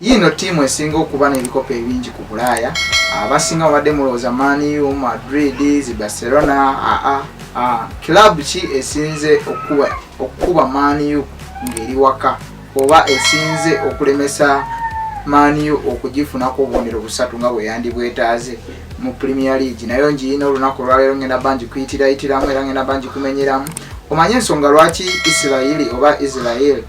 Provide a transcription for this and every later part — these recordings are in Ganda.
Yiino ttiimu esinga okuba n'ebikopo ebingi ku Bulaaya. Abasinga mubadde mulowooza Man U, Madrid, zi Barcelona, aa aa club ki esinze okukuba Man U ng'eri waka oba esinze okulemesa Man U okugifunako obubonero busatu nga bwe yandibwetaaze mu Premier League? Nayo ngiyina olunaku olwaleero, ngenda bangi kuyitirayitiramu era ngenda bangi kumenyeramu omanye ensonga lwaki Israeli oba Israel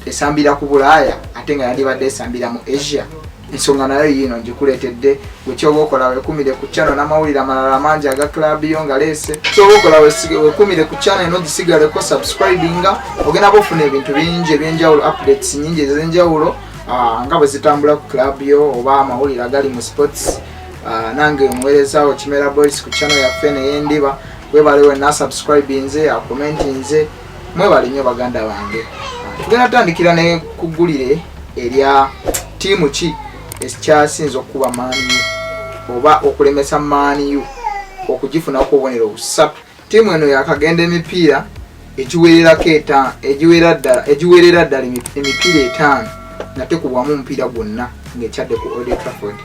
esambira ku Bulaaya ate nga yandibadde esambira mu Asia. Ensonga nayo yiino ngikuleetedde. Gwe kyoba okola, wekumire ku channel n'amawulire amalala mangi aga club yo nga leese. Kyoba okola, wekumire ku channel eno, gisigaleko, subscribinga, ogenda bofuna ebintu bingi ebyenjawulo, updates nyingi ez'enjawulo nga bwe zitambula ku club yo oba amawulire agali mu sports. Nange omuweereza wo Kimera Boys ku channel yaffe neyendiba. Webale wenna subscribinze, acommentinze, mwebale nnyo baganda bange. Tugenda tutandikira ne kuggulire erya ttiimu ki ekyasinza okukuba Man U oba okulemesa Man U okugifunako obubonero busatu. Ttiimu eno yakagenda emipiira egiwererako etaano, egiwerera ddala emipiira 5 nga tekubwamu omupiira gwonna ng'ekyadde ku Old Trafford.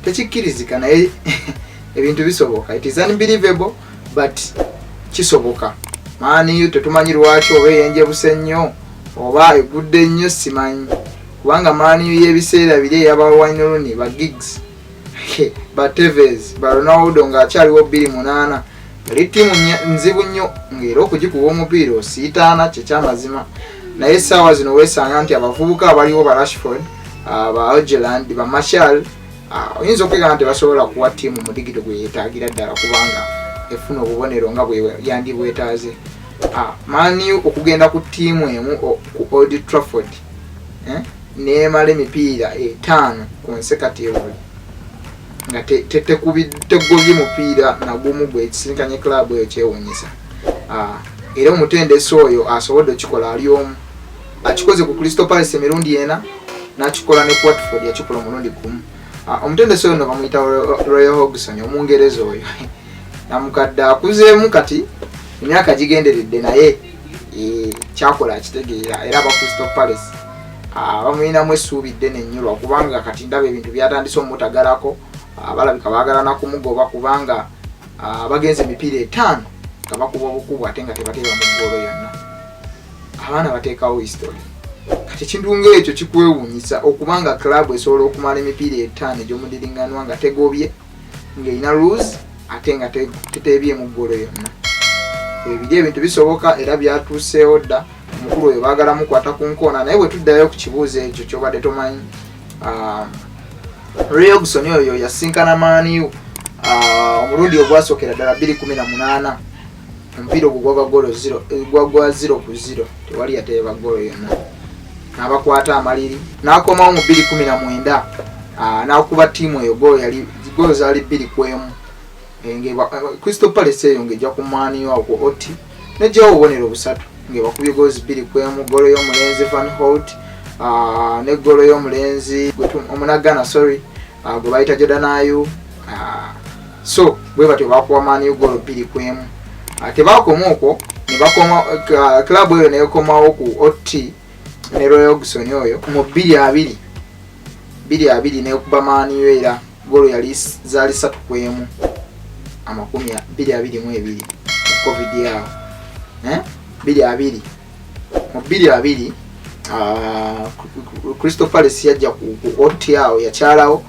Tekikkirizika, naye ebintu bisoboka. It is unbelievable, but kisoboka. Man U tetumanyi lwaki oba eyenjebuse nnyo oba egudde nnyo, simanyi, kubanga Man U y'ebiseera biri eyaba Wayne Rooney, ba Giggs, ba Tevez, ba Ronaldo ng'akyaliwo 2008, yali ttiimu nzibu nnyo ng'era okugikuba omupiira osiitaana, kyekyamazima. Naye essaawa zino weesanga nti abavubuka abaliwo, ba Rashford, ba Hojlund, ba Martial, oyinza okwegamba nti basobola kuwa ttiimu mudigito gwe yeetaagira ddala kubanga efuna obubonero nga bwe yandibwetaaze. Man U okugenda ku ttiimu emu ku Old Trafford, eh, neemala emipiira 5 consecutively nga tegobye mupiira nagumu gwekisinkanye club eyo, kyewuunyisa. Era omutendesi oyo asobodde okikola ali omu. Akikoze ku Crystal Palace emirundi ena, n'akikola ne ku Watford yakikola omulundi gumu. Omutendesi oyo no bamuyita Roy Hodgson, Omungereza oyo namukadde akuzeemu, kati emyaka gigenderedde, naye kyakola akitegeera. Era aba Crystal Palace bamuyinamu essuubi ddene nnyo, lwakubanga kati ndaba ebintu byatandise omutagalako. Balabika baagala nakumugoba kubanga bagenze emipiira 5 nga bakuba obukubu ate nga tebateeba mu ggoolo yonna. Abaana bateekawo history. Kati ekintu ngaekyo kikwewuunyisa okubanga club esobola okumala emipiira 5 egy'omudiringanwa nga tegobye, ng'erina lose ate nga teteebyemu ggoolo yonna. Ebiri ebintu bisoboka era byatuuseewo dda. Omukulu oyo baagala mukwata ku nkoona. Naye bwe tuddayo ku kibuuzo ekyo kyobadde tomanyi, Roy Hodgson oyo yasinkana Man U omulundi ogwasookera ddala 2018. Omupiira ogwo gwagwa golo zero, gwagwa 0-0, tewali yateeba golo yonna, n'abakwata amaliri. N'akomawo mu 2019, n'akuba ttiimu eyo golo, yali golo zaali 2-1. Crystal Palace eyo ng'ejja ku Man U awo ku OT nejjawo obubonero busatu ng'ebakubye goals 2-1, golo y'omulenzi Van Hout ne golo y'omulenzi Omunagana, sorry, gwe bayita Jordan Ayew. So bwe batyo bakuba Man U golo 2-1. Tebakoma okwo, ne bakoma club eyo nekomawo ku OT ne Roy Hodgson oyo mu 2020 nekuba Man U, era golo yali zaali 3-1, 2022 mu COVID awo, eh? 20 mu 2020, Crystal Palace yajja ku OT awo yakyalawo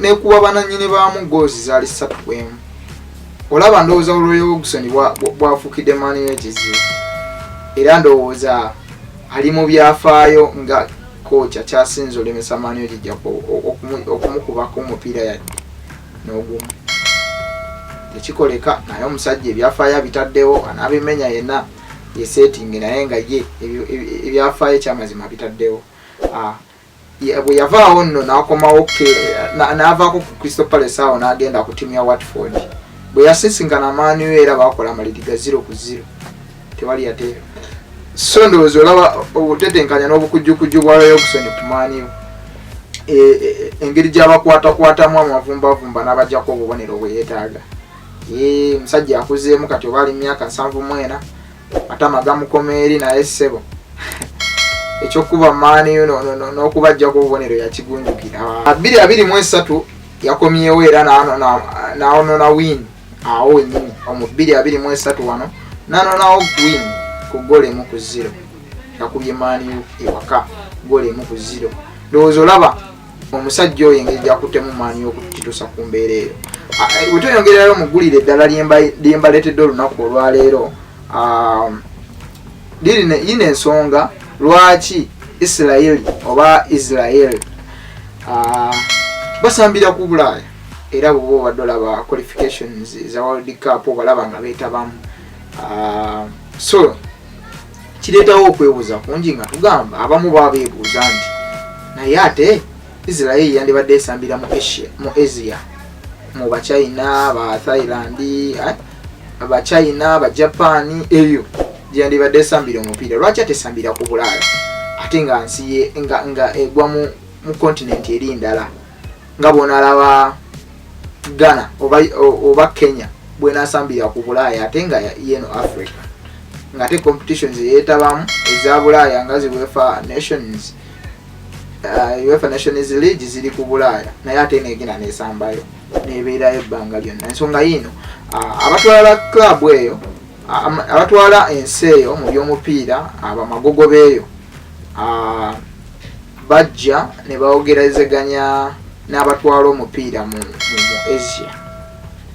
nekuba bananyini baamu goozi zaali 3-1. Olaba ndowooza Roy Hodgson bwafuukidde Man U ekizibu, era ndowooza ali mu byafaayo nga coach akyasinze olemesa Man U gijja okumukubako omupiira yadde n'ogumu. Tekikoleka, naye omusajja ebyafaayo abitaddewo, anaabimenya yenna yesetinge, naye nga ye ebyafaayo ekyamazima abitaddewo. Bwe yavaawo nno n'akomawo, n'avaako ku Crystal Palace awo n'agenda ku ttiimu ya Watford. Bwe yasisinkana Man U era bakola amaliri ga 0-0, tewali yateeba. So ndowooza olaba obutetenkanya n'obukujjukujju bwa Roy Hodgson ku Man U, engeri gy'abakwatakwatamu amavumbavumba n'abajjako obubonero bwe yeetaaga. Omusajja akuzeemu kati oba ali myaka 74, atama gamukoma eri, naye ssebo Ekyokuba Man U n'okubajjako obubonero yakigunjukira. 2023 yakomyewo era n'anona win awo wenyini omu 2023 wano n'anonawo win ku goal 1-0. Yakubye Man U ewaka goal 1-0. Ndowooza olaba omusajja oyo engeri gyakuttemu Man U okukituusa ku mbeera eyo. Bwe tweyongererayo mu ggulire eddala lyembaleetedde olunaku olwaleero, yina ensonga lwaki Israeli oba Israel basambira ku Bulaaya, era bwoba obadde olaba qualifications za World Cup obalaba nga beetabamu. So kireetawo okwebuuza kungi nga tugamba abamu baba beebuuza nti naye ate Israel yandibadde esambira mu Asia, mu Asia, mu Bachina, ba Thailand, Abachina, ba Japan, eyo gyeyandibadde esambira omupiira. Lwaki ate esambira ku Bulaaya ate nga nsi ye nga egwa mu continent eri ndala, nga bwonalaba Ghana oba Kenya bwenasambira ku Bulaaya ate nga yeno Africa, nga ate competitions eyetabamu eza Bulaaya nga zi UEFA Nations, UEFA Nations League ziri ku Bulaaya, naye ate negenda nesambayo nebeerayo ebbanga lyonna. Ensonga yiino, abatwala club eyo, abatwala ensi eyo mu by'omupiira, abamagogo beeyo, bajja ne bawogerezeganya n'abatwala omupiira mu Asia,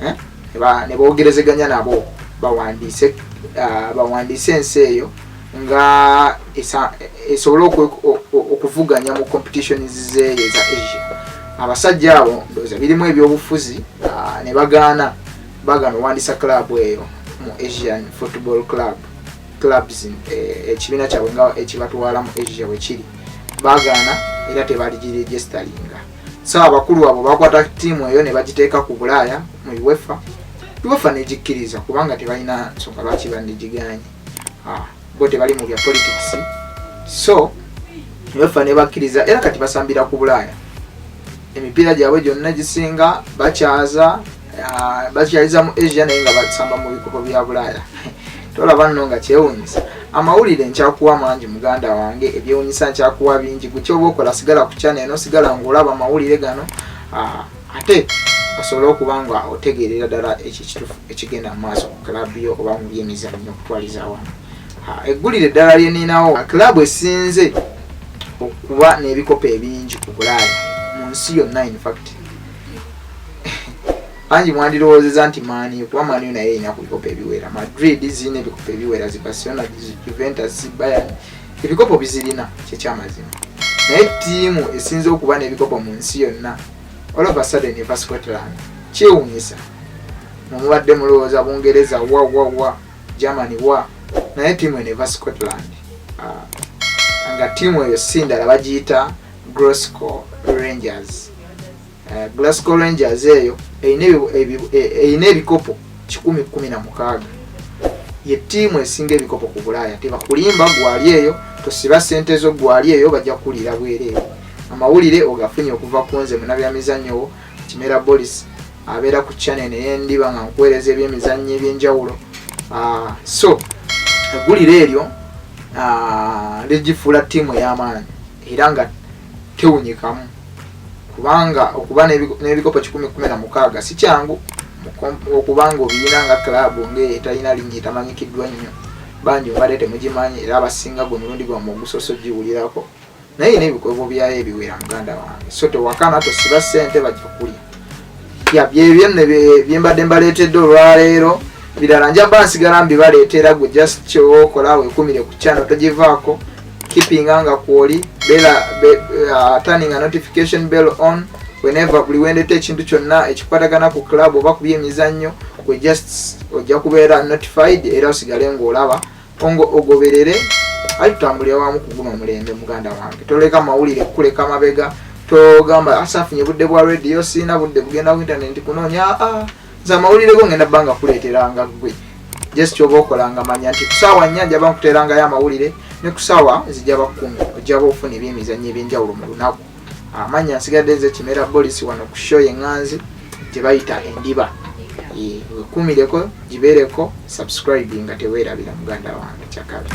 eh? Ne bogerezeganya nabo bawandiise ensi eyo nga esobole okuvuganya mu competitions zeeyo eza Asia. Abasajja abo ndowooza birimu ebyobufuzi, ne bagaana, bagaana owandiisa club eyo mu Asian Football Clubs, ekibiina kyabwe nga ekibatwala mu Asia bwe kiri, bagaana era tebagiregisteringa. So abakulu abo bakwata ttiimu eyo ne bagiteeka ku Bulaaya mu UEFA. UEFA negikkiriza kubanga tebalina nsonga lwaki bandigiganye. Bo tebali mu bya politics, so UEFA ne bakkiriza era kati basambira ku Bulaaya. Emipiira gyabwe gyonna gisinga bakyaza, bakyaliza mu Asia, naye nga basamba mu bikopo bya Bulaaya. Tolaba nno nga kyewunyisa? Amawulire nkyakuwa mangi, muganda wange, ebyewunyisa nkyakuwa bingi. Gwe kyoba okola, sigala ku channel eno, sigala ng'olaba amawulire gano, ate osobole okuba nga otegeerera ddala ekyo ekituufu ekigenda mu maaso ku club yo oba mu byemizannyo okutwaliza awamu. Eggulire eddala lyeninawo, club esinze okuba n'ebikopo ebingi ku Bulaaya mu nsi yonna, in fact bangi mwandirowoozeza nti Man U, kuba Man U naye erina ku bikopo ebiwera. Madrid zirina ebikopo ebiwera, zi Barcelona, Juventus, Bayern, ebikopo bizirina, kyekyamazima. Naye ttiimu esinze okuba n'ebikopo mu nsi yonna, all of a sudden eva Scotland. Kyewuunyisa, mumubadde mulowooza Bungereza wa wa wa Germany wa, naye ttiimu eno eva Scotland. Nga ttiimu eyo si ndala, bagiyita Glasgow Rangers. Glasgow Rangers eyo erina ebikopo 116, ye ttiimu esinga ebikopo ku Bulaaya. Tebakulimba, gwali eyo tosiba sente zo, gwali eyo bajja kukulira bwereere. Amawulire ogafunye okuva ku nze munabyamizannyo wo Kimera Boris, abeera ku channel neyendiba nga nkuweereza ebyemizannyo ebyenjawulo. So eggulire eryo ligifuula ttiimu ey'amaanyi era nga tewunyikamu, kubanga okuba n'ebikopo 116 si kyangu okubanga obiyina nga club ngaeyo etalina linnya, etamanyikiddwa nnyo. Bangi mubadde temugimanyi, era abasinga gwe mulundi gwammwe ogusoose ogiwulirako, naye n'ebikopo byayo ebiwera, muganda wange. So tewakana, tosiba ssente, bajja kulya. Ya byebyo nno byembadde mbaleetedde olwaleero. Birala njaba nsigala mbibaleetera. Gwe just kyokola, wekumire ku channel, togivaako, keepinga nga kwoli bera turning a notification bell on whenever buli wendeta ekintu kyonna ekikwatagana ku club oba ku byemizannyo, gwe just ojja kubeera notified era osigale ng'olaba ongo ogoberere, ali tutambulira wamu ku guno omulembe. Muganda wange, toleka mawulire kukuleka mabega. Togamba asafunye budde bwa radio, siina budde bugenda ku internet kunoonya. Aa, nze amawulire go ngenda bbanga kuleeteranga. Gwe just kyoba okolanga, manya nti ku saawa 4 njaba nkuteerangayo amawulire, ne ku saawa zijaba 10 ojjaba ofuna ebyemizannyo ebyenjawulo mu lunaku. Amanya nsigadde nze Kimera Bolis, wano ku show yeŋŋanzi gye bayita Endiba. Wekumireko, gibeereko, subscribe nga teweerabira, muganda wange, kyakabi.